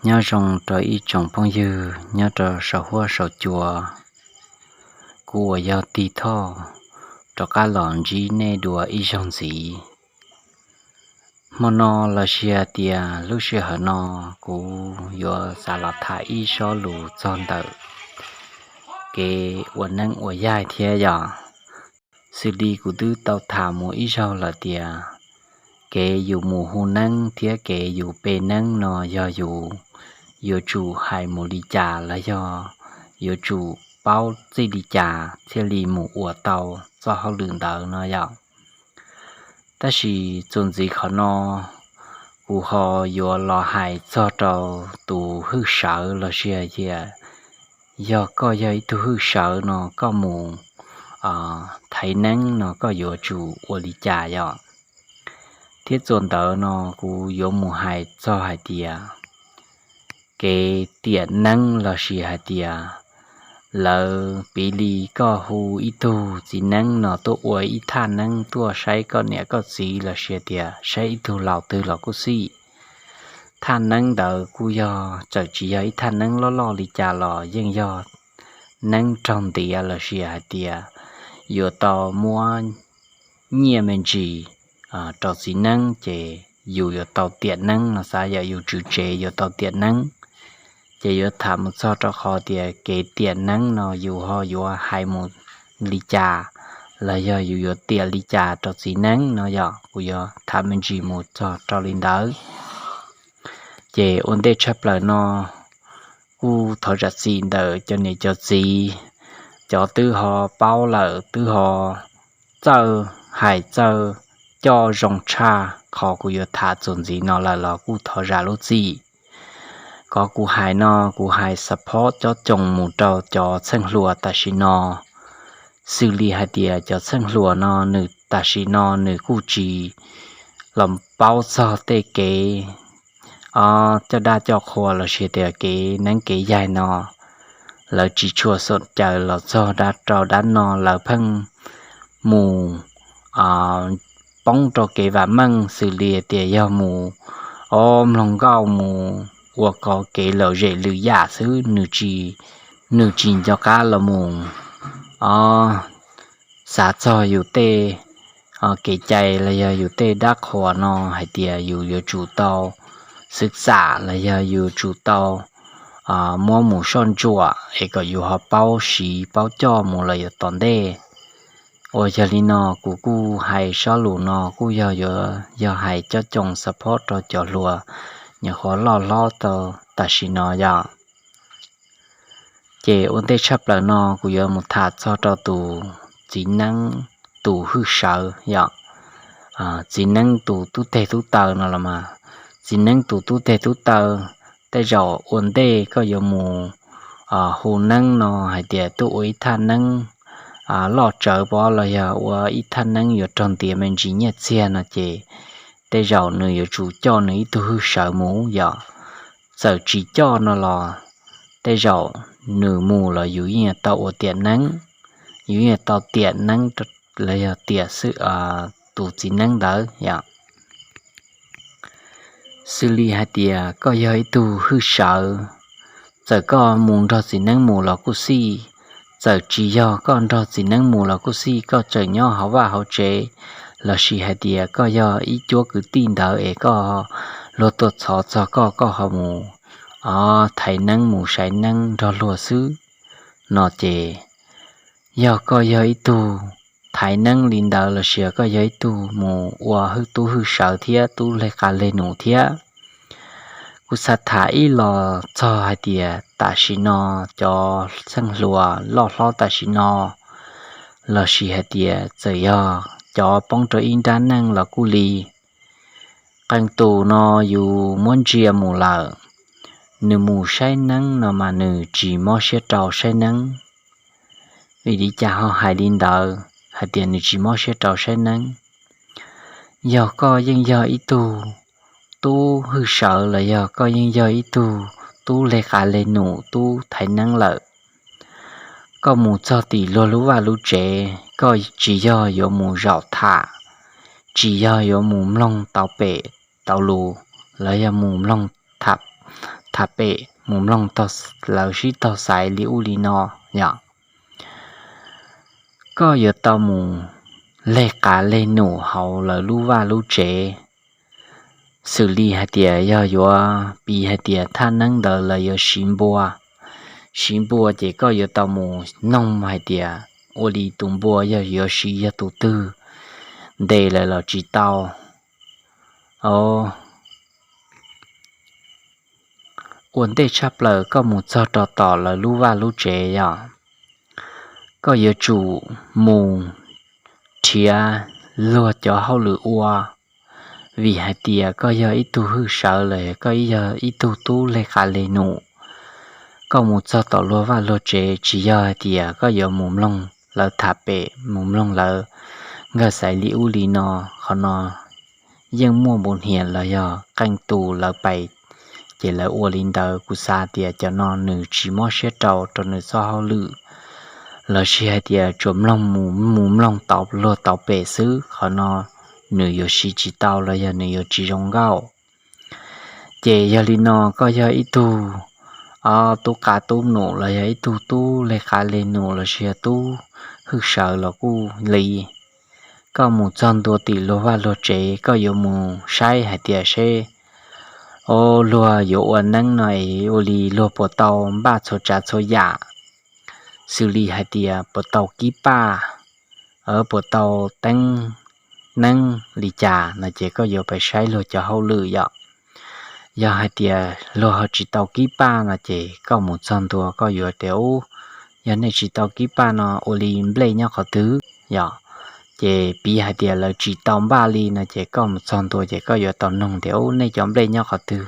Nyob zoo rau ib tsoom phooj ywg nyob rau saum huab saum cua, kuv uas yog Tig Thoj rov qab los ntsib nej dua ib zaug ntxiv. Hmo no los sis hais tias lub sij hawm no kuv yuav xav los tham ib sob lus txog ntawm kev ua neeb ua yaig thiab yom. Xws li kuv twb tau tham mus ib zaug lawm tias kev yus mus hu neeb thiab kev yus pe neeb no yog yus yuav tsum hais mus li cas los yog yuav tsum paub txij li cas thiaj li mus ua tau txoj hauj lwm ntawd no yom. Tab sis txuas ntxiv qhov no, kuv ho yuav los hais txog rau tus hwj sawv los sis hais tias yog koj yog ib tug hwj sawv no koj mus thaiv neeb no koj yuav tsum ua li cas yom. Thiab txuas ntawd no kuv yuav mus hais txog hais tias kev tiam neeb los sis hais tias lawv piv li koj hu ib tug txiv neeb no tuaj ua ib thaj neeb tuaj saib koj niam koj txiv los sis tias saib ib tug laus twg los kuj xij. Thaj neeb ntawd kuj yog txawm tsis yog ib thaj neeb loj loj li cas los yeej yog neeb raug ntiav los sis hais tias yuav tau muab nyiaj me ntsis rau txiv neeb ces yus yuav tau tiam neeb no xav yom, yus tswv tsev yuav tau tiam neeb. Ces yuav tham mus txog rau qhov tias kev tiam neeb no yus ho yuav hais mus li cas los yog yus yuav tiam li cas rau txiv neeb no yom, kuv yuav tham me ntsis mus txog rau li ntawd. Ces ua ntej tshaj plaws no kuj thov zam txim ntawm cov niam cov txiv, cov twb ho paub lawm twb ho txawj hais txawj coj zoo tshaj qhov kuv yuav tham txuas ntxiv no lawm los kuj thov zam lub txim. Qhov kuv hais no kuv hais support cob coos mus rau cov txheej hluas tam sim no. Xws li hais tias cov txheej hluas no nws tam sim no nws kuj tsis los paub txog tej kev coj dab coj qhua los sis tias kev neeb kev yaig no, lawv tsis tshua xom caws los txog dab rau dab no, lawv pheej mus poob rau kev vam meej xws li tias yog mus o mloog nkauj mus ua kov kev lom zem lwm yam xwb, nws tsis nco qab los mus o xav txog yus tej kev cai los yog yus tej dab qhuas no hais tias yus yuav tsum tau xwv xam los yog yus tsum tau muab mus soj ntsuam es kom yus ho paub siv paub coj mus los yav tom ntej. Uas yog li no kuv kuj hais sob lus no kuj yog yuav yog hais cob coos support rau cov hluas nyuam qhuav loj hlob tau tam sim no yom. Ces ua ntej tshaj plaws no kuv yuav mus tham txog rau tus txiv neeb tus hwj sawv yom. Txiv neeb tus tub teg tub taw no los mas, txiv neeb tus tub teg tub taw, tej zaum ua ntej koj yuav mus hu neeb no hais tias tuaj ua ib thaj neeb loj tsawv pob los yog ua ib thaj neeb yuav raug ntiav me ntsis nyiaj txiag no ces tej zaum nws yuav tsum coj nws ib tug hwj sawv mus yom. Txawm tsis coj no los tej zaum nws mus los yus yeej yuav tau ua tiam neeb, yus yeej yuav tau tiam neeb los yog tiam xwb tus txiv neeb ntawd yom. Xws li hais tias koj yog ib tug hwj sawv, txawm koj mus nrog txiv neeb mus los kuj xij, txawm tsis yog koj nrog txiv neeb mus los kuj xij, koj tseem nyob hauv vaj hauv tsev, los sis hais tias koj yog ib cuab kwv tij ntawd es koj luag tuaj txhov txog koj, koj ho mus o thaiv neeb mus sai neeb nrog luag xwb no ces, yog koj yog ib tug thaiv neeb li ntawd los sis koj yog ib tug mus ua hwj tub hwj sawv thiab tub leg qa leg num thiab, kuv xav tham ib los txog hais tias tam sim no cov txheej hluas loj hlob tam sim no, los sis hais tias txawm yog cov poob rau ib nrab neej los kuj li, qee tus no yus muab ntsia mus lawm, nws mus saib neeb no mas nws tsis mob siab rau saib neeb. Vim li cas ho hais li ntawd hais tias nws tsis mob siab rau saib neeb? Yog koj yeej yog ib tug tub hwj sawv los yog koj yeej yog ib tug tub leg qa leg num tub thaiv neeb lawm, koj mus txog tim luag lub vaj lub tsev koj tsis yog yuav mus zaum tham, tsis yog yuav mus mloog tau pem tau lus, los yog mus mloog tham tham pem mus mloog lawv sib tog xaiv li ub li no yom. Koj yuav tau mus leg qav leg num hauv lawv lub vaj lub tsev, xws li hais tias yog yuav piv hais tias thaj neeb ntawd lawv yuav siv npua, siv npua ces koj yuav tau mus noog hais tias ua li tus npua yog yuav siv yog tus twg, ntes lawv los tsis tau. Ua ntej tshaj plaws koj mus txog rau tom lawv lub vaj lub tsev yom, koj yuav tsum mus nrhiav luag cov hauj lwm ua, vim hais tias koj yog ib tug hwj sawv los koj yog ib tug tub leg qav leg num. Koj mus txog tom luag vaj luag tsev tsis yog hais tias koj yuav mus mloog lawv tham pem mus mloog lawv nkag xaiv li ub li no, qhov no yeej muaj npaum hniav los yog qee tus lawv pais ces lawv ua li ntawd. Kuv xav tias cov no nws tsis mob siab rau rau nws txoj hauj lwm, lossis hais tias tsuas mloog mus mloog luag tau pem xwb, qhov no nws yuav siv tsis tau los yog nws yuav tsis zoo nkauj. Ces yog li no koj yog ib tug tub qav tub num los yog ib tug tub leg qav leg num lossis yog tub hwj sawv los kuj li, koj mus txog ntua tim luag vaj luag tsev koj yuav mus saib hais tias seb, o, luag yuav ua neeb no es ua li luag puas tau npaj txhua tsav txhua yam, xws li hais tias puas tau kib paj, puas tau teeb neeb li cas no ces koj yuav pais saib luag cov hauj lwm yom. Yog hais tias luag ho tsis tau kib paj no ces koj mus txog ntua koj yuav tias, u, yog nej tsis tau kib paj no ua li nplej nyob qhov twg yom. Ces piv hais tias lawv tsis tau npaj li no ces koj mus txog ntua ces koj yuav tau noog tias, u, nej cov nplej nyob qhov twg,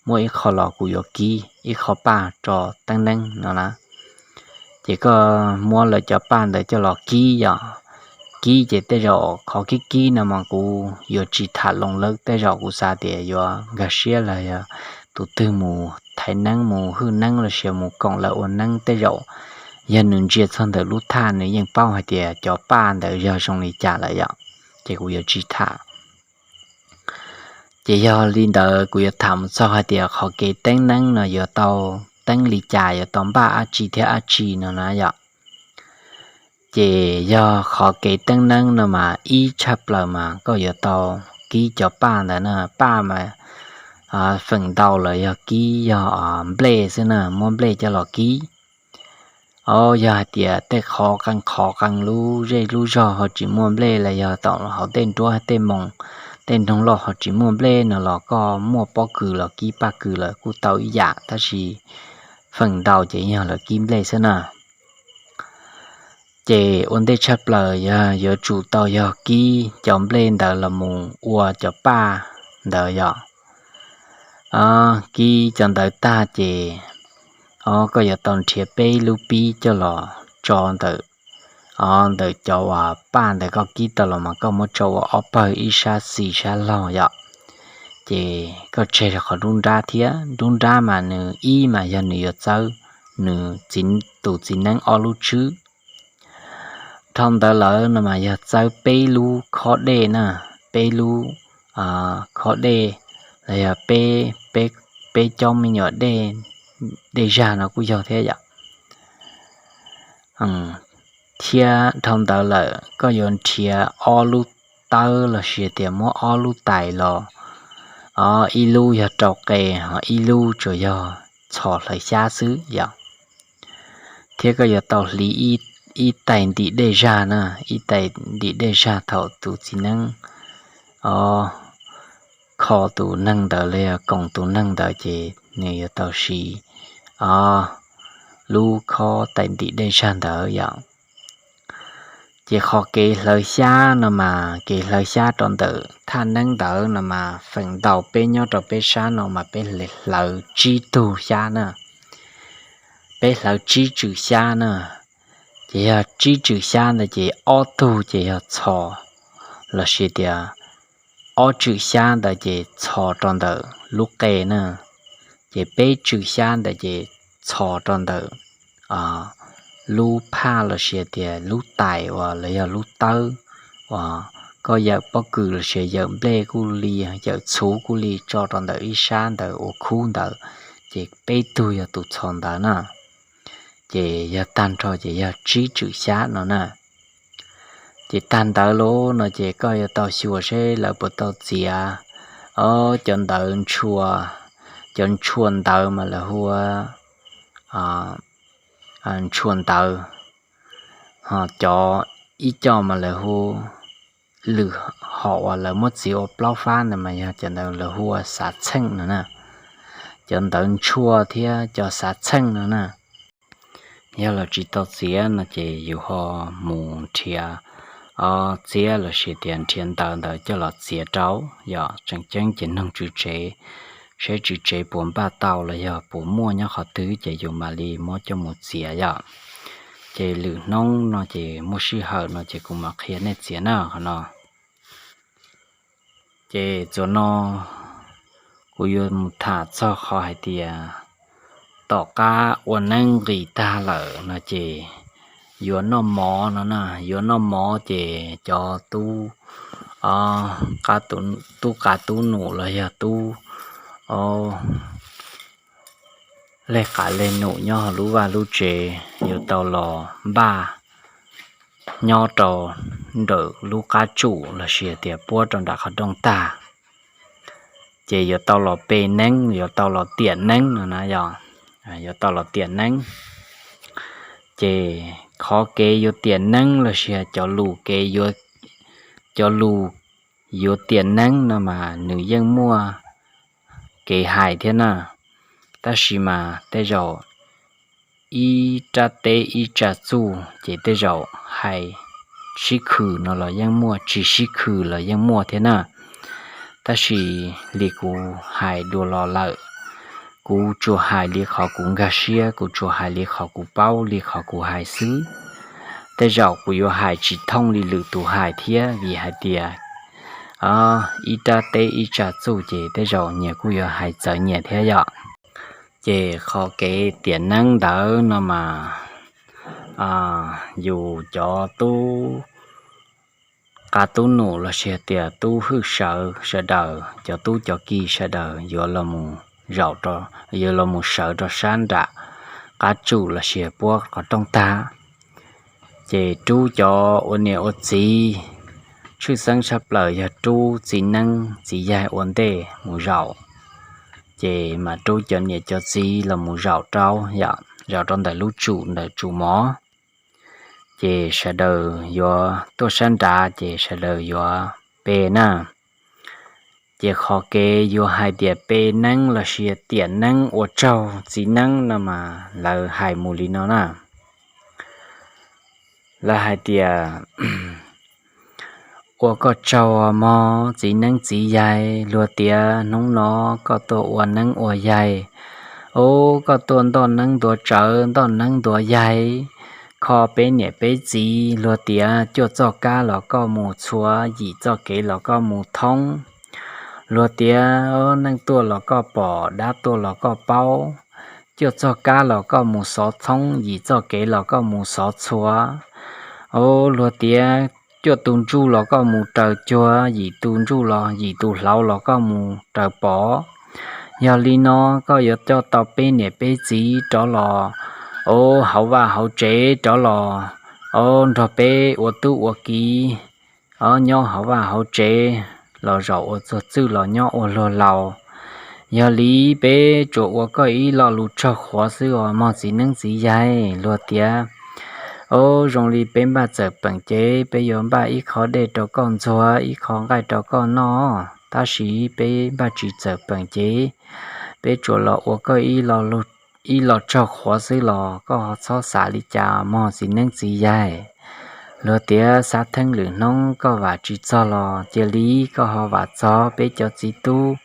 muaj ib qho los kuv yuav kib ib qho paj tso teeb neeb no na. Ces koj muab lawv cov paj ntawd coj los kib yom. Kib ces tej zaum qhov kib kib no mas kuv yuav tsis tham loo lawm, tej zaum kuv xav tias yuav nkag siab los yog tus twg mus thaiv neeb mus hwj neeb lossis mus koom lawv ua neeb tej zaum yog nws ntsia txog ntawm lub thaj nws yeej paub hais tias cov paj ntawd yog zoo li cas lawm yom. Ces kuv yuav tsis tham. Ces yog li ntawd kuv yuav tham mus txog hais tias qhov kev teeb neeb no yuav tau teeb li cas, yuav tau npaj dab tsi thiab dab tsi no na yom. Ces yog qhov kev teeb neeb no mas ib tshaj plaws mas koj yuav tau kib cov paj ntawd na, paj mas feem ntau lawv yog kib yog nplej xwb na, muab nplej coj los kib. O, yog hais tias tej qhov qee qhov qee lub zej lub zog ho tsis muaj nplej los yog tom hauv tej nruab tej moos tej noog loj ho tsis muaj nplej no los koj muaj pob kws los kib paj kws lawm kuj tau ib yam, tab sis feem ntau ces yog lawv kib nplej xwb na. Ces ua ntej tshaj plaws yog yuav tsum tau yog kib cov nplej ntawd los mus ua cov paj ntawd yom. Kib cov ntawd tag ces, o, koj yuav tau nrhiav peb lub pib coj los tso ntawm, o, ntawm cov uas paj ntawd koj kib tau los mas koj muab tso ua ob pawg ib sab xis sab laug yom. Ces koj tseg rau qhov nruab nrab thiab, nruab nrab mas nws ib mas yog nws yuav txawb nws tus txiv neeb ob lub tswb. Dhau ntawd lawm no mas yog txawb peb lub khob dej na, peb lub khob dej los yog peb, peb cov me nyuam dej, dej zag no kuj yog thiab yom. Thiab dhau ntawd lawm koj yuav nrhiav ob lub tawb lossis tias muab ob lub tais los, o, ib lub yog rau qe, ho ib lub tsuas yog txhos hlawv xyab xwb yom. Thiab koj yuav tau hliv ib tais ntim dej zag na, ib tais ntim dej zag thaum tus txiv neeb, o, kho tus neeg ntawd los yog koom tus neeg ntawd ces nws yuav tau siv, o, lub khob tais ntim dej zag ntawd yom. Ces qhov kev hlawv xyab no mas kev hlawv xyab rau ntawm thaj neeb ntawd no mas feem ntau peb nyob rau peb sab no mas peb hlawv tsib tug xyab na, peb hlawv tsib tswm xyab na. Ces yog tsib tswm xyab ntawd ces ob tug ces yog txhos, lossis tias ob tswm xyab ntawd ces txhos rau ntawm lub qe na, ces peb tswm xyab ntawd ces txhos rau ntawm lub phaj lossis tias lub tais uas los yog lub tawb uas koj yawm pob kws lossis yawm nplej kuj li, yawm txhuv kuj li tso rau ntawm ib sab ntawd ua khub ntawd, ces peb tug yog tus txhos ntawd na. Ces yog tag nrho ces yog tsib tswm xyab no na. Ces tag ntawd lawm no ces koj yuav tau xyuas seb lawv puas tau txiav, o, cov ntawv ntshua, cov ntshua ntawv mas lawv hu ua ntshua ntawv, ho cov ib co mas lawv hu, lwm hom uas lawv muab txiav ua plaub fab ntawd mas yog cov ntawd lawv hu ua xav txheej no na. Cov ntawv ntshua thiab cov xav txheej no na, yog los tsis tau txiav no ces yus ho mus nrhiav, o, txiab los sis tias nrhiav ntawv ntawd coj los txiav rau. Yog tseem ceeb ces noog tswv tsev, seb tswv tsev puas npaj tau los yog puas muaj nyob qhov twg ces yus mam li muab coj mus txiav yom. Ces lwm hnub no ces muaj sij hawm no ces kuv mam qhia nej txiav na qhov no. Ces txuas no kuv yuav mus tham txog qhov hais tias tom qab ua neeb nqis tag lawm no ces yuav noj mov no na. Yuav noj mov ces cov tub, tub qav tub num los yog tub, o, lej qav lej num nyob hauv lub vaj lub tsev yuav tau los npaj nyob rau ntawm lub qab tsum los sis tias puab rau nram qhov rooj tag. Ces yuav tau los pe neeb, yuav tau los tiam neeb no na yog, yuav tau los tiam neeb. Ces qhov kev yuav tiam neeb los sis cov lus kev, cov lus yuav tiam neeb no mas nws yeej muaj kev hais thiab na. Tab sis mas tej zaum ib rab teb ib tsa txuj ces tej zaum hais sib khwm no los yeej muaj, tsis sib khwm los yeej muaj thiab na. Tab sis li kuv hais dua los lawm, kuv tsuas hais li qhov kuv nkag siab, kuv tsuas hais li qhov kuv paub, li qhov kuv hais xwb. Tej zaum kuv yuav hais tsis thooj li lwm tus hais thiab, vim hais tias ib rab teb ib tsa txuj ces tej zaum nyias kuj yuav hais txawv nyias thiab yom. Ces qhov kev tiam neeb ntawd no mas yus cov tub qav tub num los sis tias tub hwj sawv sawv daws, cov tub cov ki sawv daws yuav los mus zaum, yuav los mus sawv rau sab nram qab tsum los sis puab qhov rooj tag. Ces rub cov ua niam ua txiv, tshwj xeeb tshaj plaws yog rub txiv neeb txiv yaig ua ntej mus zaum. Ces mas rub cov niam cov txiv los mus zaum rau, zaum rau ntawm lub tsum ntawm tsum mov. Ces sawv daws yuav tuaj sab nrad ces sawv daws yuav pe na. Ces qhov kev yuav hais tias pe neeb los sis tiam neeb ua tsaug txiv neeb no mas lawv hais mus li no na. Lawv hais tias, ua koj tsaug mog txiv neeb txiv yaig, luag tias hnub no koj tuaj ua neeb ua yaig, o, koj tuaj ntoj neeb ntuav tsawv ntoj neeb ntuav yaig, kho peb niam peb txiv, luag tias cuaj txoj kab los koj mus txhua, yim txoj kev los koj mus thoob. Luag tias neeg tuaj los koj pom, dab tuaj los koj paub, cuaj txoj kab los koj mus xov thoob, yim txoj kev los koj mus xov txhua. O, luag tias cuaj tus ntsuj los koj mus raws cuag, yim tus ntsuj los yim tus hlauv los koj mus raws pom. Yog li no koj yuav coj tau peb niam peb txiv rov los, o, hauv vaj hauv tsev rov los, o, nrog peb ua tub ua kiv, o, nyob hauv vaj hauv tsev, los zaum ua txuag txwj los nyob ua luag laus. Yog li peb tsuas ua koj ib lo lus tsaug qhuav xwb os mog txiv neeb txiv yaig. Luag tias, o, zoo li peb npaj txawm peem ces peb yuav npaj ib qho dej rau koj ntxuag, ib qho nqaij rau koj noj, tab sis peb npaj tsis txawm peem ces peb tsuas los ua koj ib lo tsaug qhuav xwb los koj ho txhob xav li cas mog txiv neeb txiv yaig. Luag tias xav theej lwm hnub koj vam tsis txog los cia li koj ho vam txog peb cov txiv tub,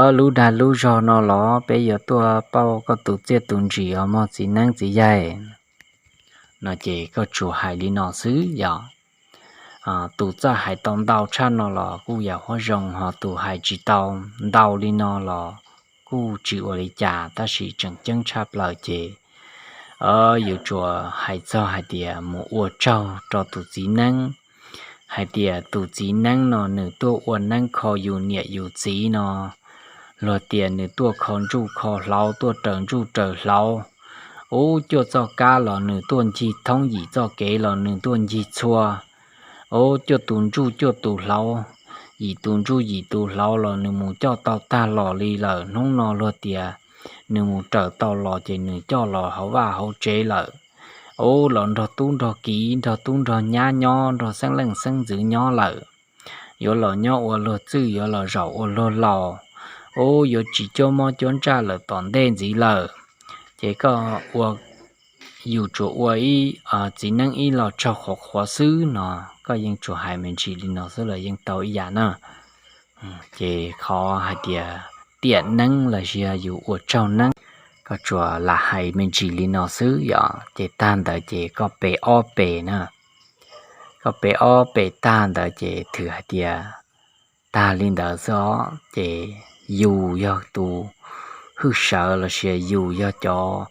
o, lub dag lub zog no los peb yuav tuaj pauj koj tus txiaj tus ntsim os mog txiv neeb txiv yaig. No ces koj tsuas hais li no xwb yom. Tus txawj hais tau ntau tshaj no los kuj yam huab zoo, ho tus hais tsis tau ntau li no los kuj tsis ua li cas, tab sis tseem ceeb tshaj plaws ces yus tsuas hais txog hais tias mus ua tsaug rau tus txiv neeb, hais tias tus txiv neeb no nws tuaj ua neeb kho yus niam yus txiv no, luag tias nws tuaj kho ntsuj kho hlauv, tuaj raws ntsuj raws hlauv. Ub, cuaj txoj kab los nws tuaj ncig thoob, yim txoj kev los nws tuaj ncig txhua. Ub, cuaj tus ntsuj cuaj tus hlauv, yim tus ntsuj yim tus hlauv los nws mus coj tau tag los li lawm. Hnub no luag tias nws mus raws tau los ces nws coj los hauv vaj hauv tsev lawm. Ub, los nrog tub nrog kiv, nrog tub nrog nyab nyob, nrog xeeb leej xeeb ntxwv nyob lawm. Yuav los nyob ua luag txwj, yuav los zaum ua luag laus. Ub, yuav tsis cuab mob cuab ntsaj lawm tom ntej ntxiv lawm. Ces koj ua, yus tsuas ua ib txiv neeb ib los tsaug qhuav qhuav xwb no, koj yeej tsuas hais me ntsis li no xwb los yeej tau ib yam na. Ces qhov hais tias tiam neeb los sis yog yus ua tsaug neeb, koj tsuas lam hais me ntsis li no xwb yom. Ces tag ntawd ces koj pe ob pe na. Koj pe ob pe tag ntawd ces thwm hais tias tag li ntawd xwb os. Ces yus yog tus hwj sawv los sis yus yog cov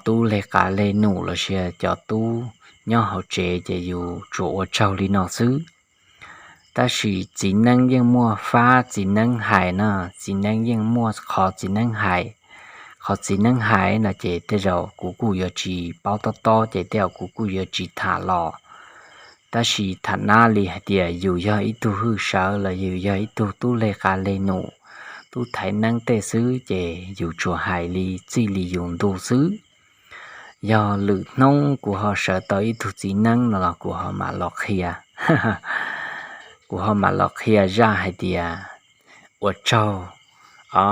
tub leg qav leg num los sis cov tub nyob hauv tsev ces yus tsuas ua tsaug li no xwb. Tab sis txiv neeb yeej muaj fab txiv neeb hais na, txiv neeb yeej muaj qhov txiv neeb hais. Qhov txiv neeb hais no ces tej zaum kuv kuj yuav tsis paub tob tob ces tej zaum kuv kuj yuav tsis tham los. Tab sis tham nab li hais tias yus yog ib tug hwj sawv los yus yog ib tug tub leg qav leg num, tub thaiv neeb tej xwb ces yus tsuas hais li txij li yus ntu xwb. Yog lwm hnub kuv ho sawv tau ib tug txiv neeb no los kuv ho mam los qhia. Kuv ho mam los qhia zaj hais tias ua tsaug, o,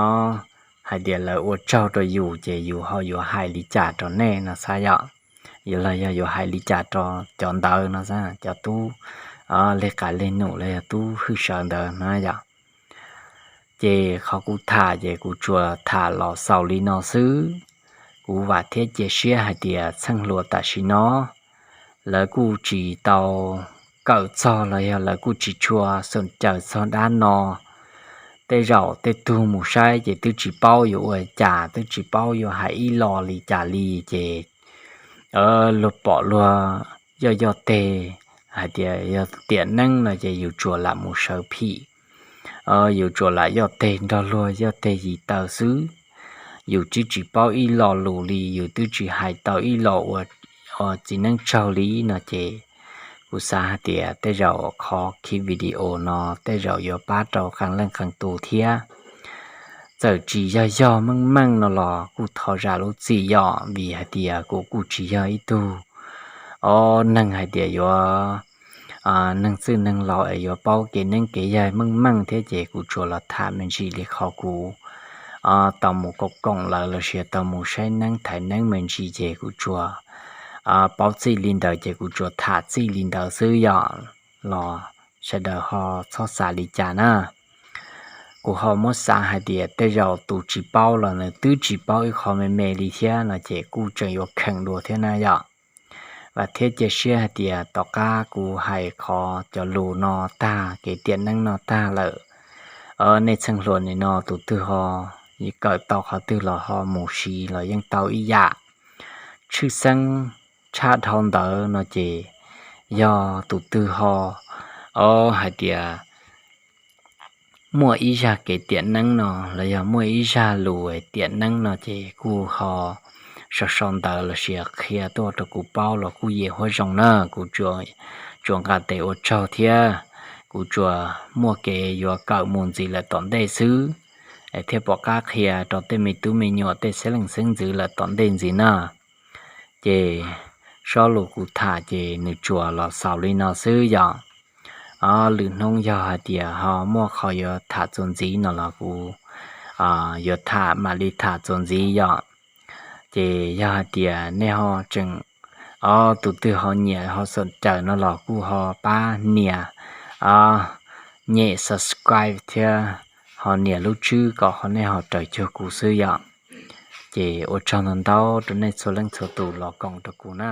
hais tias lawv ua tsaug rau yus ces yus ho yuav hais li cas rau nej no xav yom. Yus los yog yuav hais li cas rau cov ntawd no xav, cov tub leg qav leg num los yog tub hwj sawv ntawd na yom. Ces qhov kuv tham ces kuv tsuas tham los xaus li no xwb. Kuv vam thiab cia siab hais tias txheej hluas tam sim no lawv kuj tsis tau kawm txog los yog lawv kuj tsis tshua xoom caws txog dab no. Tej zaum tej tug mus saib ces twb tsis paub yuav ua cas, twb tsis paub yuav hais ib lo li cas li ces luag pom luag yoj yoj teg hais tias yog tiam neeb no ces yus tsuas lam mus sawv phim, yus tsuas lam yoj teg nrog luag yoj teg yim taw xwb. Yus twb tsis paub ib lo lus li, yus twb tsis hais tau ib lo ua txiv neeb tsaug li no ces kuv xav hais tias tej zaum qhov khi video no tej zaum yuav pab rau qee leej qee tus thiab. Txawm tsis yog yog meej meej no los kuj thov zam lub txim yom, vim hais tias kuv kuj tsis yog ib tug o neeg hais tias yuav neeg txwj neeg laus es yuav paub kev neeb kev yaig meej meej thiab ces kuv tsuas los tham me ntsis li qhov kuv tau mus koom koom lawv los sis tau mus saib neeb thaiv neeb me ntsis ces kuv tsuas paub txij li ntawd ces kuv tsuas tham txij li ntawd xwb yom. Los sawv daws ho txhob xav li cas na. Kuv ho muab xav hais tias tej zaum tus tsis paub los nws twb tsis paub ib qho me me li thiab no ces kuj tseem yuav kheem dua thiab na yom. Vam thiab cia siab hais tias tom qab kuv hais qhov cov lus no tag, kev tiam neeb no tag lawm, nej txheej hluas nim no tus twg ho kawm tau qhov twg los ho mus siv los yeej tau ib yam. Tshwj xeeb tshaj dhau ntawd no ces yog tus twg ho o hais tias muaj ib zaj kev tiam neeb no los yog muaj ib zaj lus tiam neeb no ces kuj ho sau sau ntawv los sis qhia tuaj rau kuv paub los kuj yim huab zoo na. Kuv tsuas nqa tes ua tsaug thiab kuv tsuas muaj kev yuav kawm mus ntxiv lawm tom ntej xwb, thiaj pom qab qhia rau tej me tub me nyuam tej xeeb leej xeeb ntxwv lawm tom ntej ntxiv na. Ces zaj lus kuv tham ces nws tsuas los xaus li no xwb yom. Lwm hnub yog hais tias ho muaj qhov yuav tham txuas ntxiv no los kuv yuav tham mam li tham txuas ntxiv yom. Ces yog hais tias nej ho tseem, o, tus twg ho nyiam ho xom caws no los kuj ho pab nias, o, nyem subscribe thiab ho nias lub tswb kom qhov nej ho raws cuag kuv xwb yom. Ces ua tsaug ntau ntau rau nej txhua leej txhua tus los koom rau kuv na.